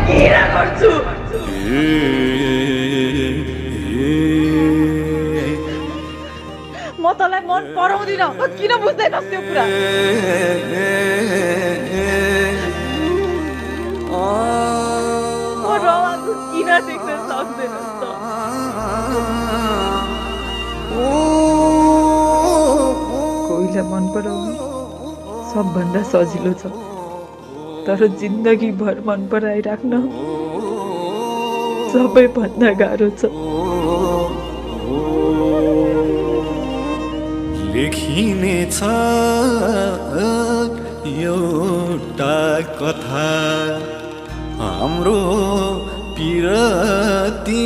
घृणा गर्छु म तँलाई मन पराउँदिन किन बुझ्दैनस् त्यो कुरा म रमाको किन देख्न सक्दैनस् त कोहीलाई मन पराउनु सबभन्दा सजिलो छ तर जिन्दगीभर मन पराइराख्न सबैभन्दा गाह्रो छ लेखिनेछ एउटा कथा हाम्रो पिरती